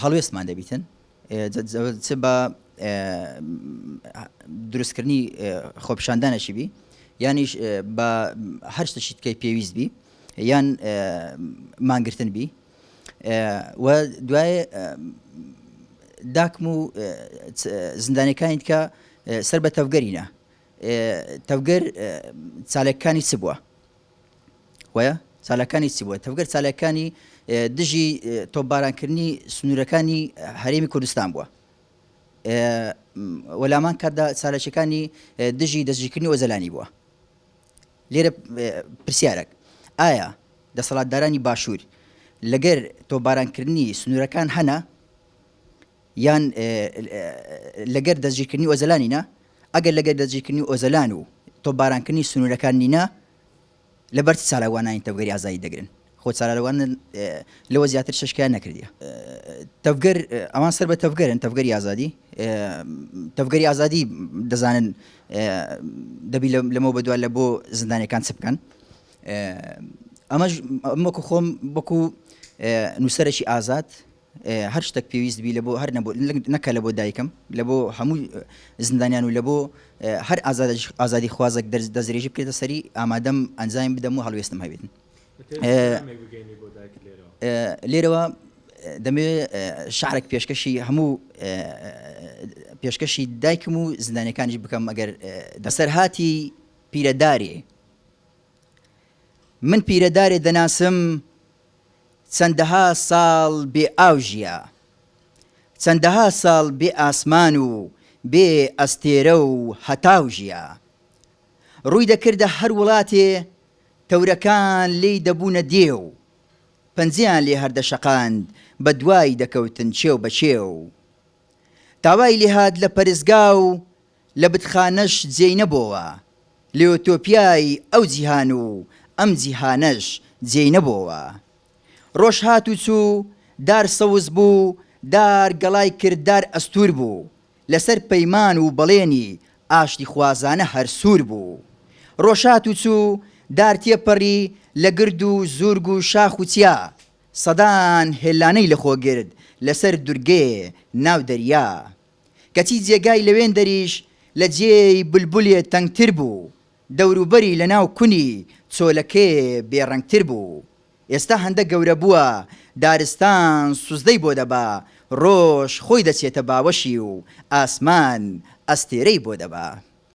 هەڵوێستمان دەبیتن چ بە دروستکردنی خۆپیشاندانێکی بی یانیش بە هەر شتێکی تکەی پێویست بی یان مانگرتن بی و دوای داکم و زیندانەکانی تکە سەر بە تەڤگەرینە تەڤگەر چالەکانی چ بووە؟ وایە چالاکانی چی بووە؟ تەڤگەر چالاکانی دژی تۆپبارانکردنی سنوورەکانی هەرێمی کوردستان بووە. و لامان کاتدا چالاکیەکانی دژی دەستگیرکردنی ئۆجەلانی بووە. لێرە پرسیارێک ئایا دەسەڵاتدارانی باشوور لەگەر تۆپبارانکردنی سنوورەکان هەنە یان لەگەر دەستگیرکردنی ئۆجەلانی نا؟ ئەگەر لەگەر دەستگیرکردنی ئۆجەلان و تۆپبارانکردنی سنوورەکان نینە لەبەر چ چالاکوانانی تەڤگەری ئازادی دەگرن؟ خۆ چالاکوان لەوە زیاتر شەشکیان نەکردیە. تەڤگەر ئەوان سەر بە تەڤگەرن، تەڤگەری ئازادی، تەڤگەری ئازادی دەزانن دەبی لەمەو بەدوا لە بۆ زیندانیەکان چ بکەن. ئەمەش وەکو خۆم وەکو نووسەرێکی ئازاد هەر شتەک پێویست بی لە بۆ هەر نەبۆ نەکە لە بۆ دایکم لە بۆ هەموو زیندانیان و لە بۆ هەر ئازادی خوازێک دەستدرێژی بکرێتە سەری ئامادەم ئەنجامی بدەم و هەڵوێستم هەبێت. لێرەوە دەمەوێ شعرێک پێشکەشی هەموو پێشکەشی دایکم و زیندانیەکانیش بکەم ئەگەر بەسەرهاتی پیرەدارێ من پیرەدارێ دەناسم چەندەها ساڵ بێ ئاو ژیا. چەندەها ساڵ بێ ئاسمان و بێ ئەستێرە و هەتاو ژیا. ڕووی دەکردە هەر وڵاتێ تەورەکان لێی دەبوونە دێو. پەنجەیان لێ هەردەشەقاند بە دوای دەکەوتن چێو بە چێو. تا وای لێهات لە پەرستگا و لە بتخانەش جێی نەبۆوە. لە یۆتۆپیای ئەو جیهان و ئەم جیهانەش جێی نەبۆوە. ڕۆژ هات و چوو، دار سەوز بوو، دار گەڵای کرد دار ئەستوور بوو، لەسەر پەیمان و بەڵێنی ئاشتیخوازانە هەر سوور بوو. ڕۆژ هات و چوو، دار تێپەڕی لە گرد و زوورگ و شاخ و چیا، سەدان هێلانەی لەخۆ گرت لەسەر دورگەێ ناو دەریا. کەچی جێگای لەوێندەریش لە جێی بولبولێ تەنگتر بوو، دەوروبەری لە ناو کونی چۆلەکەێ بێ ڕەنگتر بوو. ئێستا هەندە گەورە بووە، دارستان سوزدەی بۆ دەبا، ڕۆژ خۆی دەچێتە باوەشی و ئاسمان ئەستێرەی بۆ دەبا.